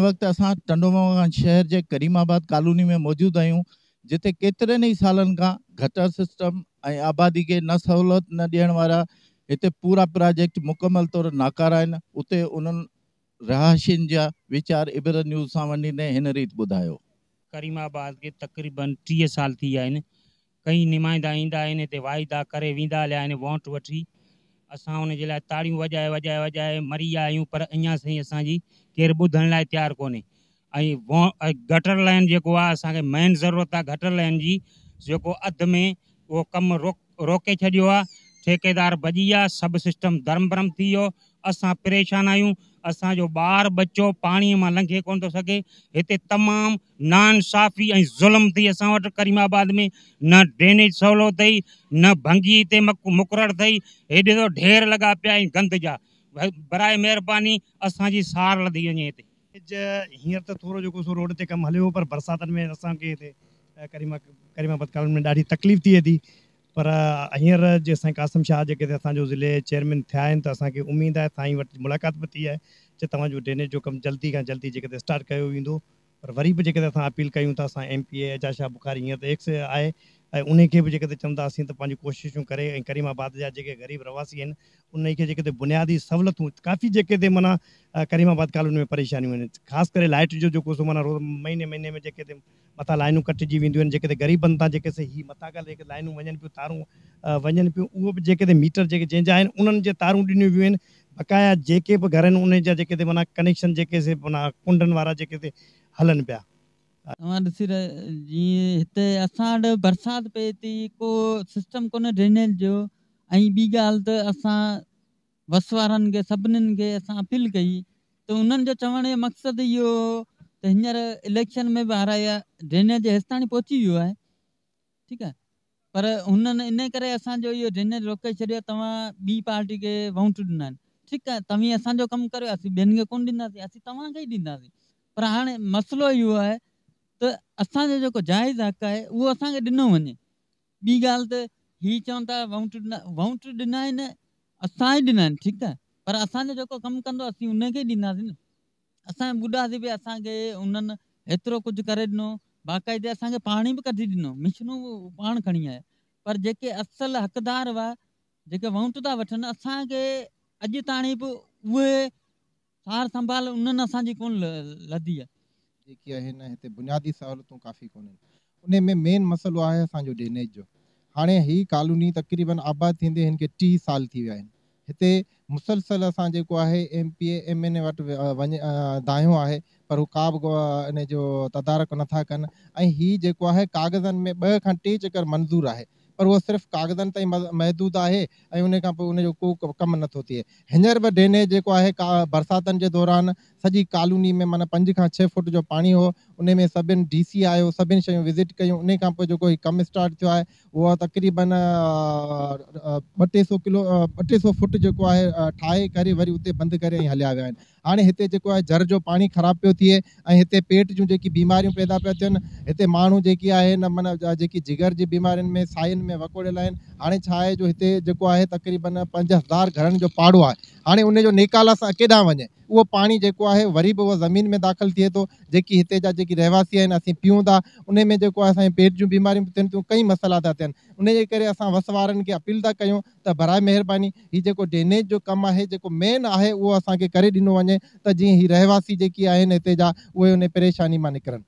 وقت اسان ٽنڊو محمد خان شهر جي ڪريم آباد ڪالوني ۾ موجود آهيون جتي ڪيترن ئي سالن کان گٽر سسٽم ۽ آبادي کي نه سهولت نه ڏيڻ وارا هتي پورا پراجيڪٽ مڪمل طور ناڪارا آهن اتي انهن رهائشين جا ويچار عبرت نيوز سان ونڊيندي هن ريت ٻڌايو. ڪريم آباد کي تقريبن 30 سال ٿي ويا آهن ڪئين نمائندا ايندا آهن هتي واعدا ڪري ويندا هليا آهن ووٽ وٺي اسان ان جي لاء تاڙيون وڄائي وڄائي وڄائي مري ويا آهيون پر اڃا سائين اسان جي ڪير ٻڌڻ لاء تيار ڪونهي ۽ گٽر لائن جيڪو آهي اسان کي مين ضرورت آهي گٽر لائن جي جيڪو اڌ ۾ اهو ڪم روڪي ڇڏيو آهي ٺيڪيدار ڀڄي ويا سڀ سسٽم درم برم ٿي ويو اسان پريشان آهيون اسان جو ٻار ٻچو پاڻي مان لنگهي ڪونه ٿو سگهي هتي تمام ناانصافي ۽ ظلم ٿي اسان وٽ ڪريم آباد ۾ نه ڊرينيج سولو اٿئي نه ڀنگي هتي مقرر اٿئي هيڏي ته ڍير لڳا پيا آهن گند جا برائي مهرباني اسان جي سار لڌي وڃي هتي. هينئر ته ٿورو جيڪو سو روڊ تي ڪم هليو پر برساتن ۾ اسان کي هتي ڪريم آباد ڪالوني ۾ ڏاڍي تڪليف ٿئي ٿي پر هينئر جي سائين قاسم شاهه جيڪي اسان جو ضلعي چيئرمين ٿيا آهن ته اسان کي اميد آهي سائين وٽ ملاقات به ٿي آهي چې توهان جو ڊرينيج جو ڪم جلدي کان جلدي جيڪي ته اسٽارٽ ڪيو ويندو پر وري به جيڪڏهن اسان اپيل ڪيون ٿا اسان M P A Ejaz Shah Bukhari هينئر ته ايڪس آهي ۽ انهي کي به جيڪڏهن چونداسين ته پنهنجون ڪوششون ڪري ۽ ڪريم آباد جا جيڪي غريب رهواسي آهن انهي کي جيڪڏهن بنيادي سهولتون ڪافي جيڪي تي معنيٰ ڪريم آباد ڪالوني ۾ پريشانيون آهن خاص ڪري لائٽ جو جيڪو سو معنيٰ روز مهيني مهيني ۾ جيڪي تي مٿان لائنون ڪٽجي وينديون آهن جيڪي تي غريبن تان جيڪي سي هي مٿان کان جيڪي لائنون وڃن پيون تارون وڃن پيون اهو به جيڪي تي ميٽر جيڪي جنهن جا آهن انهن جي تارون ڏنيون ويون آهن بقايا جيڪي به گهر آهن انهن جا جيڪي تي معنيٰ ڪنيڪشن جيڪي سي معنيٰ ڪنڊن وارا جيڪي تي هلن پيا. توهان ڏسي رهيا جيئن هتي اسان وٽ برسات پئي ٿي ڪو سسٽم ڪونهي ڊرينيج جو ۽ ٻي ڳالهه ته اسان وس وارن کي سڀنين کي اسان اپيل ڪئي ته انهن جو چوڻ جو مقصد اهو هو ته هينئر اليڪشن ۾ به هارايا ڊرينيج هيستاڻي پهچي ويو آهي ٺيڪ آهي پر هنن انهي ڪري اسان جو اهو ڊرينيج روڪي ڇڏيو توهان ٻي پارٽي کي وونٽ ڏنا آهن ٺيڪ آهي توهين اسان جو ڪم ڪريو اسين ٻين کي ڪونه ڏينداسين اسين توهان کي ئي ڏينداسين پر هاڻي مسئلو اهو آهي ته اسان جو جيڪو جائز حق آهي اهو اسان کي ڏنو وڃي ٻي ڳالهه ته هي چون ٿا وونٽ ڏنا وونٽ ڏنا آهن اسان ئي ڏنا آهن ٺيڪ آهي پر اسان جو جيڪو ڪم ڪندو اسين انهي کي ئي ڏينداسين نه اسان ٻڏاسين به اسان کي انهن هيترو ڪجهه ڪري ڏنو، باقاعدي اسان کي پاڻي به ڪڍي ڏنو، مشنون به پاڻ کڻي آيا، پر جيڪي اصل حقدار هئا، جيڪي وونٽ ٿا وٺن، اسان کي اڄ تاڻي به اهي سار سنڀال انهن اسان جي ڪونه لڌي آهي. جيڪي آهن هتي بنيادي سهولتون ڪافي ڪونهن انهي ۾ مين مسئلو آهي اسان جو ڊرينيج جو هاڻي هي ڪالوني تقريبن آباد ٿيندي هن کي 30 سال ٿي ويا آهن هتي مسلسل اسان جيڪو آهي M P A M N A وٽ وڃي دانهيو آهي پر هو ڪا به ان جو تدارڪ نٿا ڪن ۽ هي جيڪو آهي ڪاغذن ۾ 2 کان 3 چڪر منظور آهي پر اهو صرف ڪاغذن تائين محدود آهي ۽ ان کان پوء ان جو ڪو ڪم نٿو ٿئي. هينئر به ڊرينيج جيڪو آهي برساتن جي دوران سڄي ڪالوني ۾ معنيٰ 5 کان 6 فوٽ جو پاڻي هو ان ۾ سڀن ڊي سي آيو سڀن شيون وزٽ ڪيون ان کان پوء جيڪو هي ڪم اسٽارٽ ٿيو آهي اهو تقريبن ٻه ٽي سو ڪلو ٻه ٽي سو فوٽ جيڪو آهي ٺاهي ڪري وري اتي بند ڪري ۽ هليا ويا آهن. هاڻي هتي جيڪو آهي جر جو پاڻي خراب پيو ٿئي ۽ هتي پيٽ جون جيڪي بيماريون پيدا پيا ٿين هتي ماڻهو جيڪي آهن معنيٰ جيڪي جگر جي بيمارين ۾ ساين ۾ وڪوڙيل آهن هاڻي ڇا آهي جو هتي جيڪو آهي تقريبن 5000 گهرن جو پاڙو آهي هاڻي ان جو نيڪال اسان ڪيڏانهن وڃي اهو پاڻي جيڪو آهي وري به اهو زمين ۾ داخل ٿئي ٿو جيڪي هتي جا جيڪي رهواسي آهن اسين پيون ٿا ان ۾ جيڪو آهي اسان جي پيٽ جون بيماريون به ٿين ٿيون ڪئي مسئلا ٿا ٿين ان جي ڪري اسان وس وارن کي اپيل ٿا ڪيون ته براء مهرباني هي جيڪو ڊرينيج جو ڪم آهي جيڪو مين آهي اهو اسان کي ڪري ڏنو وڃي ته جيئن هي رهواسي جيڪي آهن هتي جا اهي انهي پريشاني مان نڪرن.